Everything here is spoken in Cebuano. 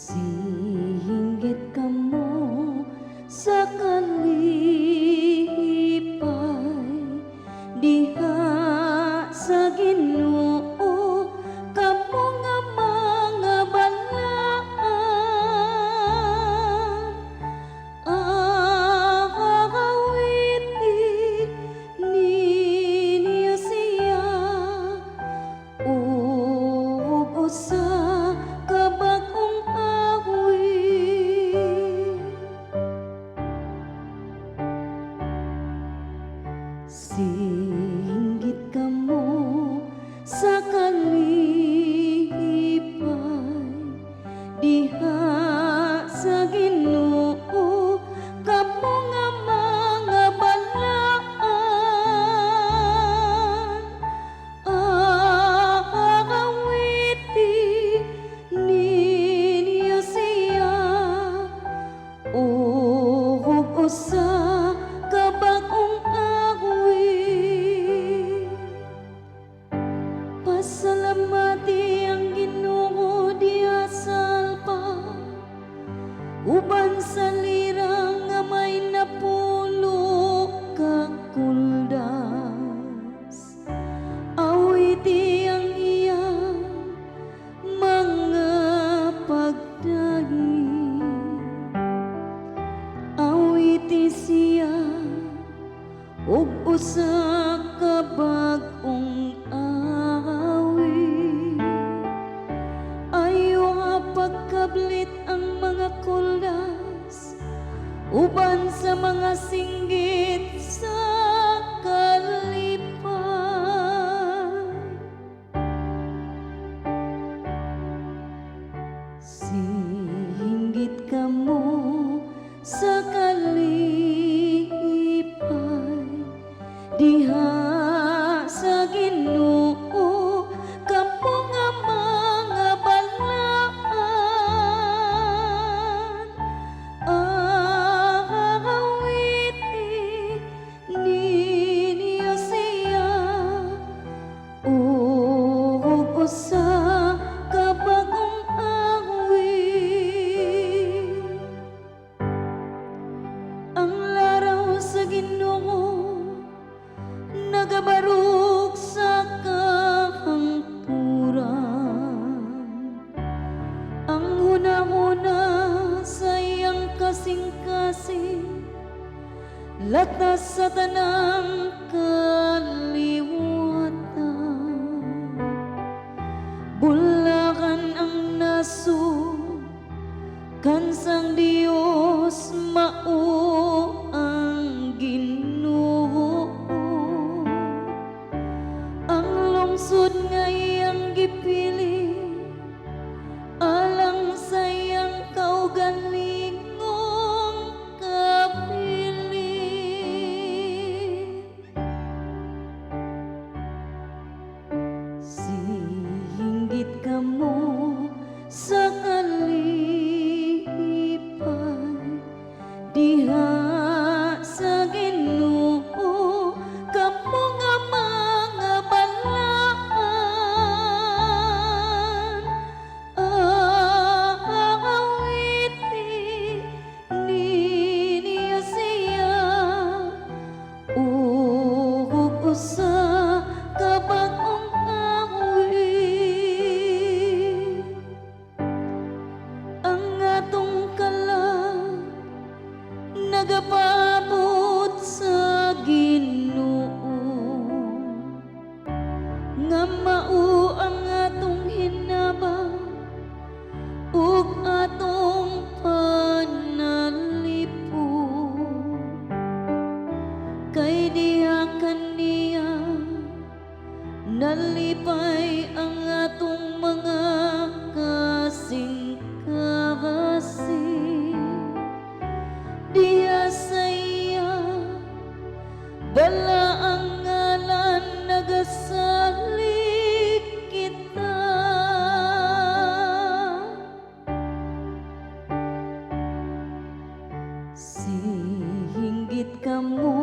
Singgit kamo sa kalipay diha sa Ginoo, kamo nga mga balaan. Awiti ninyo siya ug usa ka bag-ong awit. Singgit kamo sa kalipay diha sa Ginoo, kamo nga mga balaan. Awiti ninyo siya ug usa ka bag-ong awit. Pasalamati ang Ginoo diha sa alpa, uban sa lira nga may 10 ka kuldas. Awiti ang iyang mga pagdagit. Awiti siya ug usa ka bag-ong awit. Ayo nga pagkablit ang mga kuldas uban sa mga singgit sa kalipay. Singgit kamo sa kalipay diha sa Ginoo, kamo nga mga balaan. Awiti ninyo siya ug usa ka bag-ong awit. Ang laraw sa Ginoo nagabarog sa kahangturan. Ang hunahuna sa iyang kasing-kasing latas sa tanang kaliwatan. Bulakan ang nasod kansang Dios mao ang Ginoo. Ang lungsod nga iyang gipili alang sa iyang kaugalingong kabilin. Singgit kamo sa kalipay diha sa Ginoo, kamo nga mga balaan. Awiti ninyo siya ug usa ka bag-ong awit. Ang atong kalag nagapaabot sa Ginoo nga mao ang atong hinabang ug atong panalipon, kay diha kaniya nalipay ang atong mga kasing-kasing. Diha sa iya balaang ngalan nagasalig kita. Singgit kamo